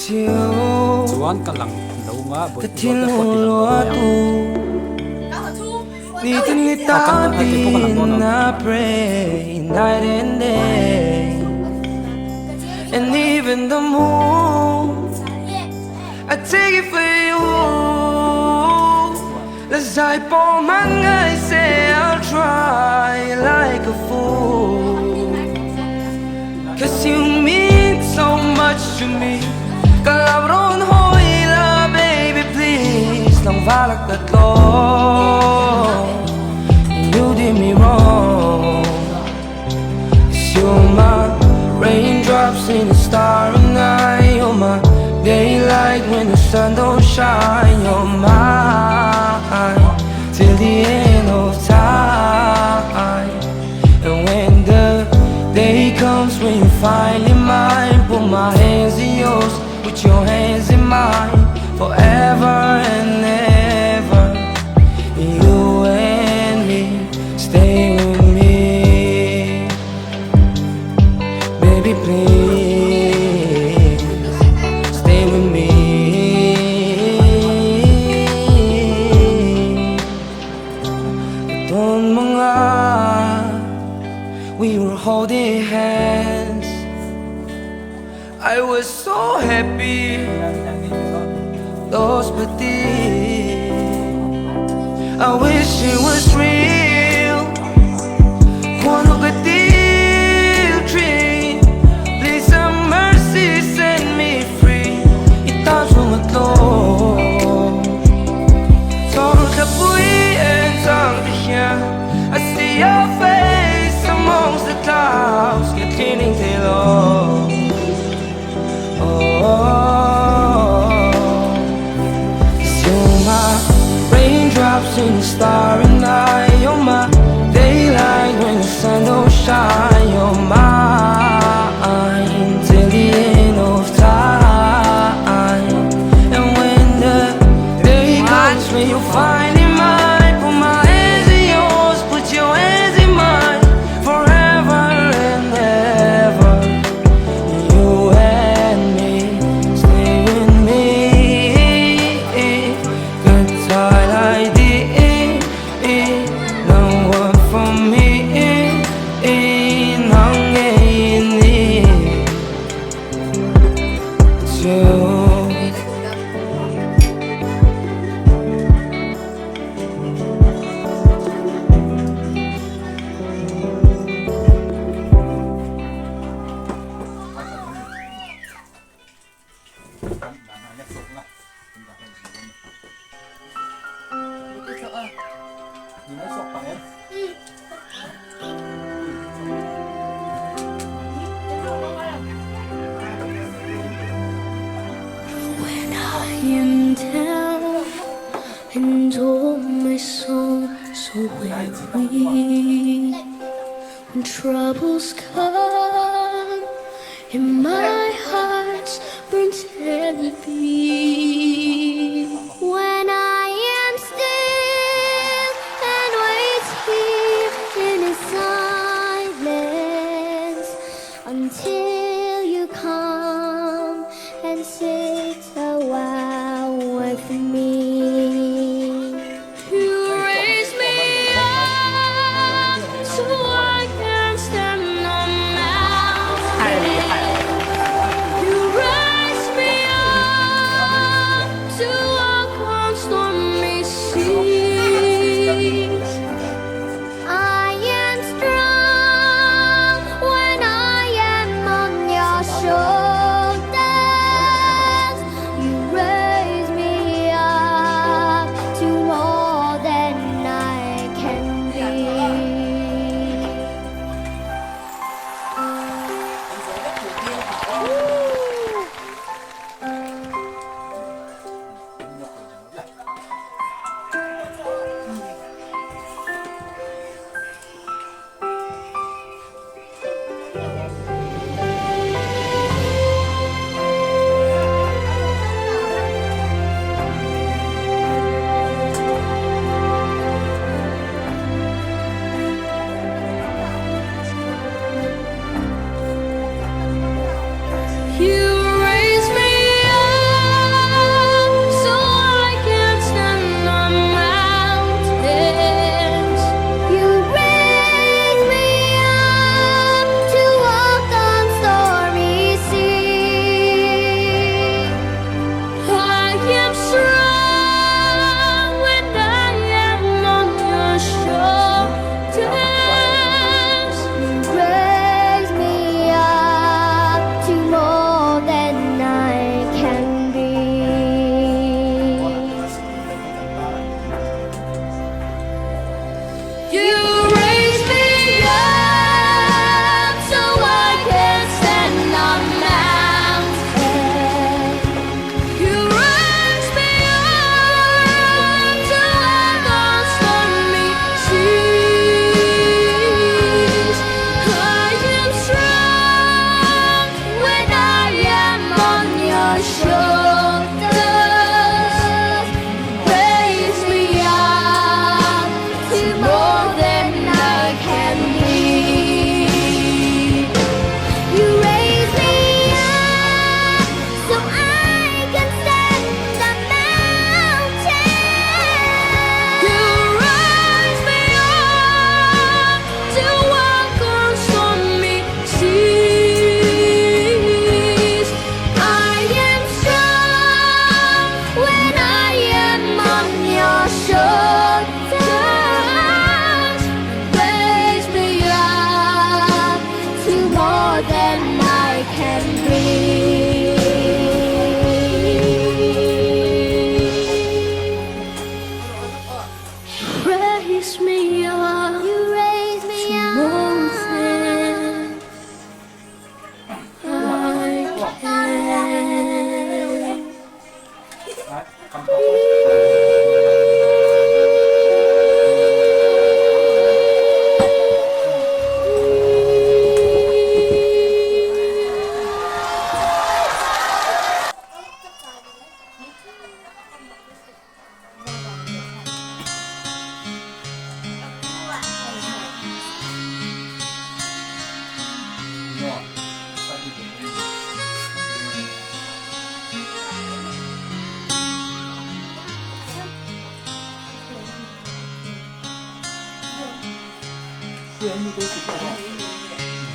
Chuan ka lang lo nga bawihte pawh ti lang lo mai ang. Ah kan kei pawh ka lang dawn ang.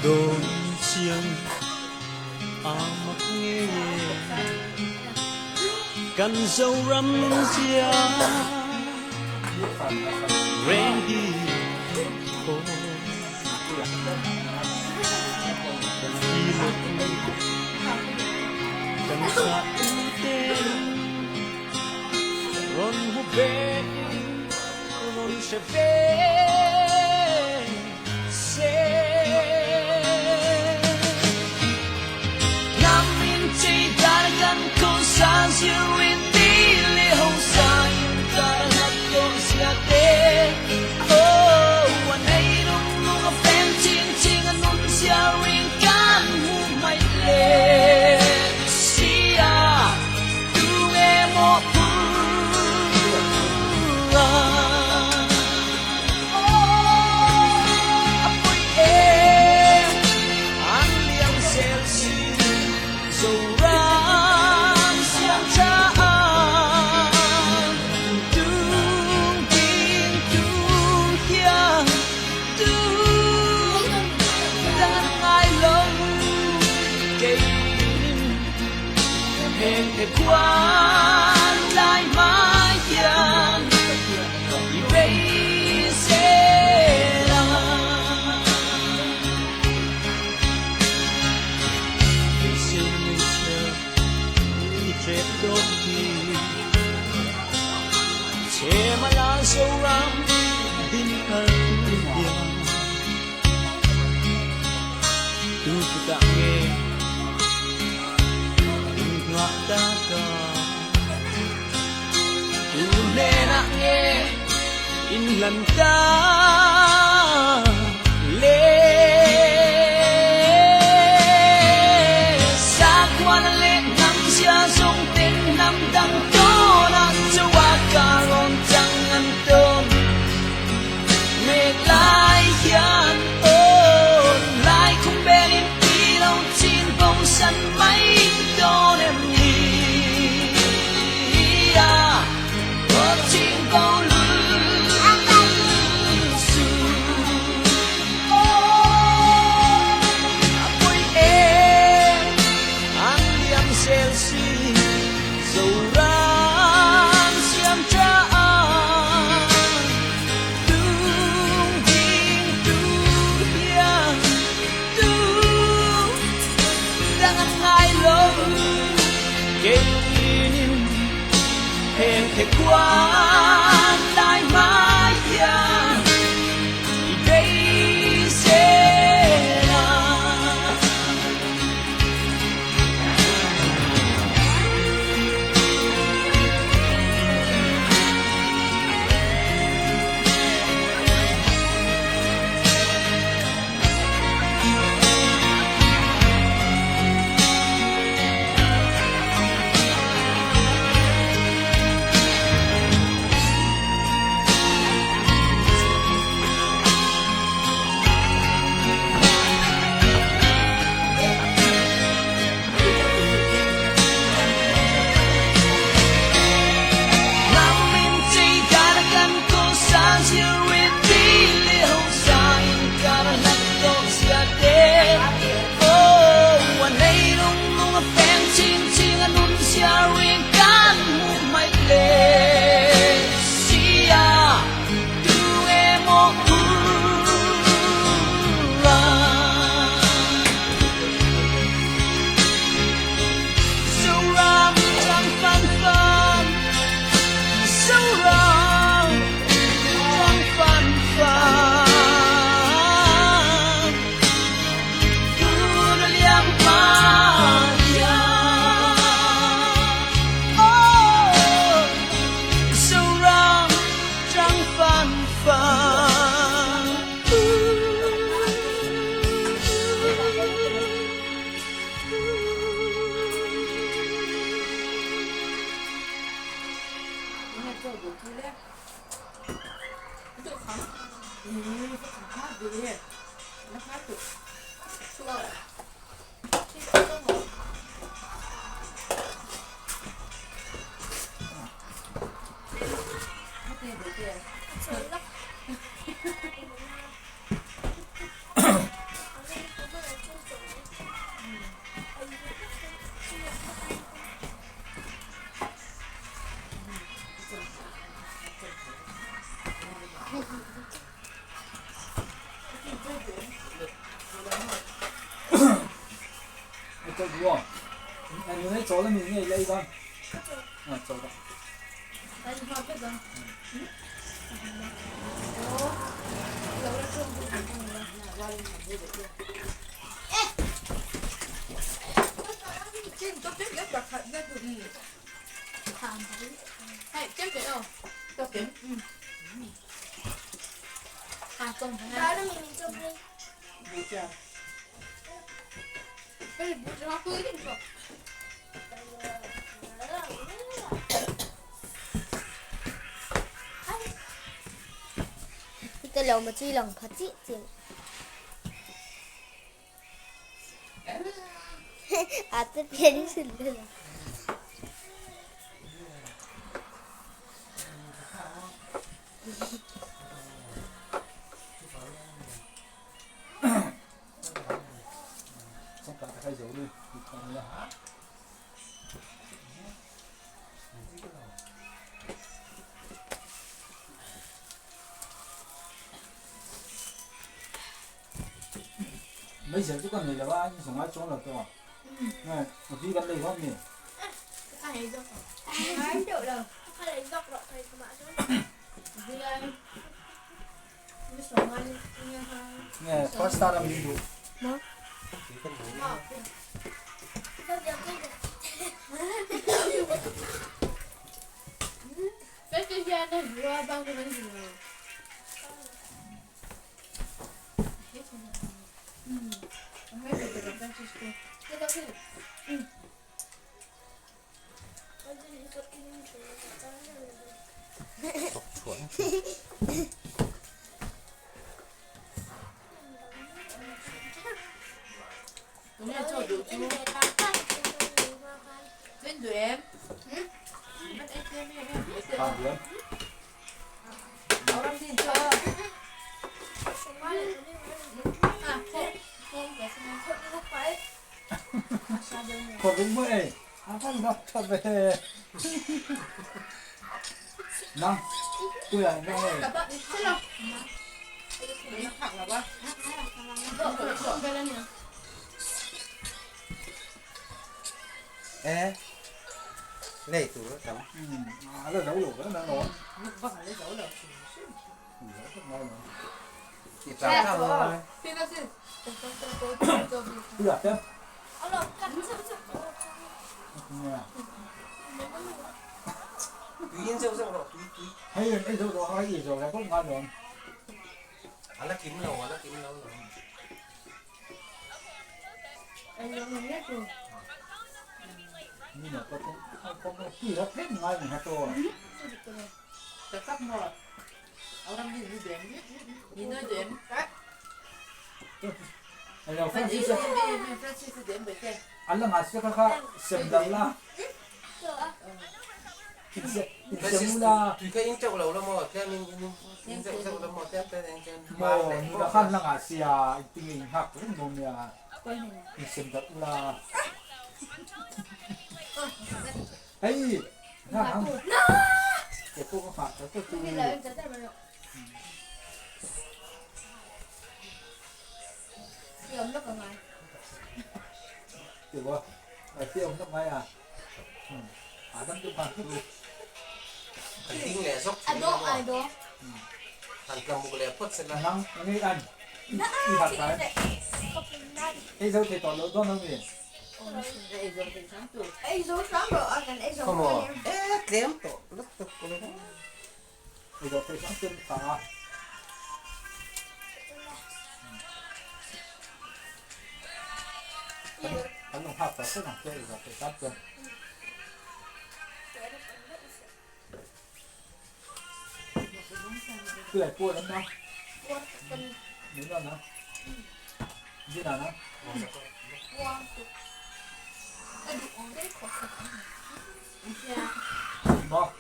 Dawn chiang a mak ngei e kan Zoram zia reng hi aw kan hi le pu kan thlah tu ten rawn hmu ve in rawn hre ve se. Hnam in chei dar kan kho sa zir in ti le ho sa in kar hlat tawh zia te. Oh, an ei lung lung a fem ching ching a nun zia ring kan hmu mai le sia tu nge maw phur a. A pawi em an liam zel si Zoram siam tha ang tung ding tur hian tu dang an ngai lo keinin heng te khuan lai mai hian i beisel ang. Beisei nei che i tlep dawn hi che mala Zoram din kal tur hian tu kutah nge in nghah tak a tu hnenah nge in hlan tak le. Sakhuana leh hnam zia zawng ten hnam dang tawnah chawa ka rawn chang an tawn mek lai hian aw lai khum belin i lo chin bo san mai dawn em ni a aw chin bo lu su a pawi em an liam zel si Zoram siam tha ang tung ding tur hian tu dang an ngai lo keinin heng the khuan lai mai hian i beisel ang. Hnam in chei dar kan ko sa zir in ti le ho sa in kar hlat tawh zia te. Aw a nei lung lung a feng ching ching a nun zia ring kan hmu mai le sia tu emaw phur a. Zoram tang fan fan, Zoram tang fan fan, Tun a liam hma hian, Oh, Zoram tang fan fan. Chawl duh aw. Nunei chawl a mi ngei la i dawn. A chawl a. Meizial chu kan nei lo a, in zung ai chuang lo tawh. Nge, vi kan nei hlawm mi. Nge, first star a mi duh. Ê, này tụi nó tắm. À, là giấu lẩu cái nó ngon. Thì tao thao rồi. Được chứ? Tùy yên sâu sâu rồi, tùy tùy. Hay là cái dấu đó hay gì rồi là cũng ngon rồi. À là kiếm lâu, à là kiếm lâu rồi. Nhưng mà có có có khi nó hết ngay mình hát to. Hello, Francis. Anh là ngài sẽ khá xem đầm la. Xem la. Tùy cái yên châu lâu lắm mà, cái mình yên châu lâu lắm mà, cái cái cái. Mo, nu la khan la ngà sia, ting ing hak ring nom ya. Xem đầm la. Hey, na hang. Cái cô có phạt cái tôi. Được không? Ở phía ông tóc ngay à? À, tâm chụp phạt tôi. Tinh lẻ dốc. Thằng cầm một lẻ phất sẽ là. Năng, nghe anh. Đi phạt cái. Ê, sao thì tỏ lỡ đó đâu nhỉ? Không à. Ê, kém tổ, lúc tục của nó. Thì rồi phải sáng chân phá. Hắn đồng học phải làm chơi rồi phải sáng chân. Cứ lại cua lắm đó. Đúng rồi đó. Như nào đó? Bỏ.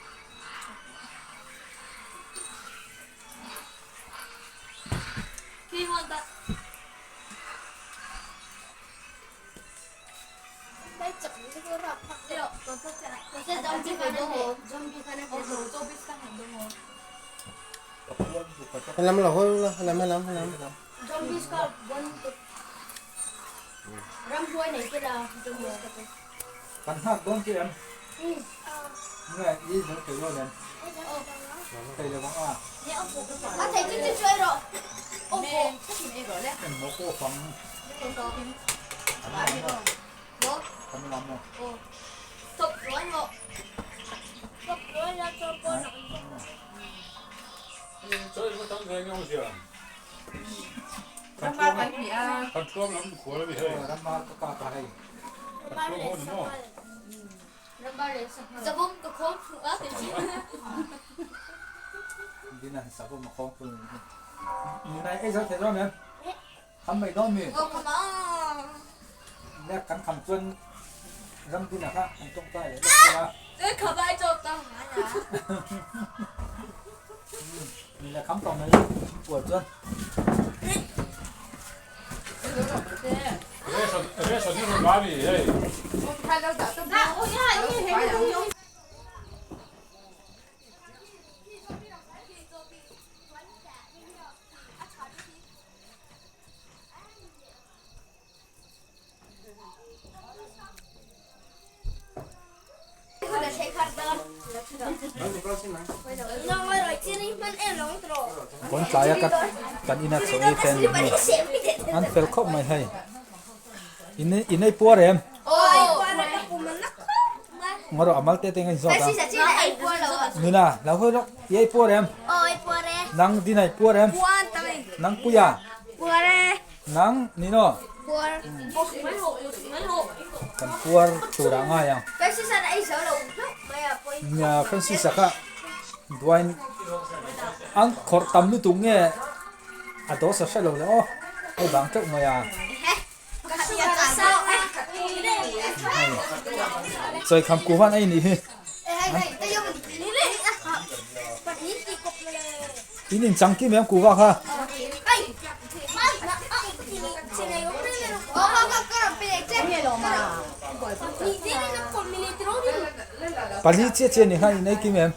Làm là hôi là làm làm làm. Kan nghak dawn che em? Nge i zo thei dawn em? Thei lo ang a. Engmaw pawh fang. Kan lam maw? Kan kham chuan ram dinah kha an tawngtai leh vek sia. Ni la kham tawh mai puar chuan. Kawn tlaia ka kan ina chaw ei te an ni an fel khawp mai hei in in ei puar em ngaw rawh amal te te ngaih zawt a nuna lo hawi lawk i ei puar em nang din ei puar em nang puia Nang Nino. Kan puar tur ah ngai ang. Nia Francis a kha Dwayne an khawrh tam lutuk nge a dawsa hre lo le aw hei bang teuh mai a. Chawi kham ku han ei nih hi. In in chang kim em ku va kha. Pali chiah chiah ni kha in ei kim em.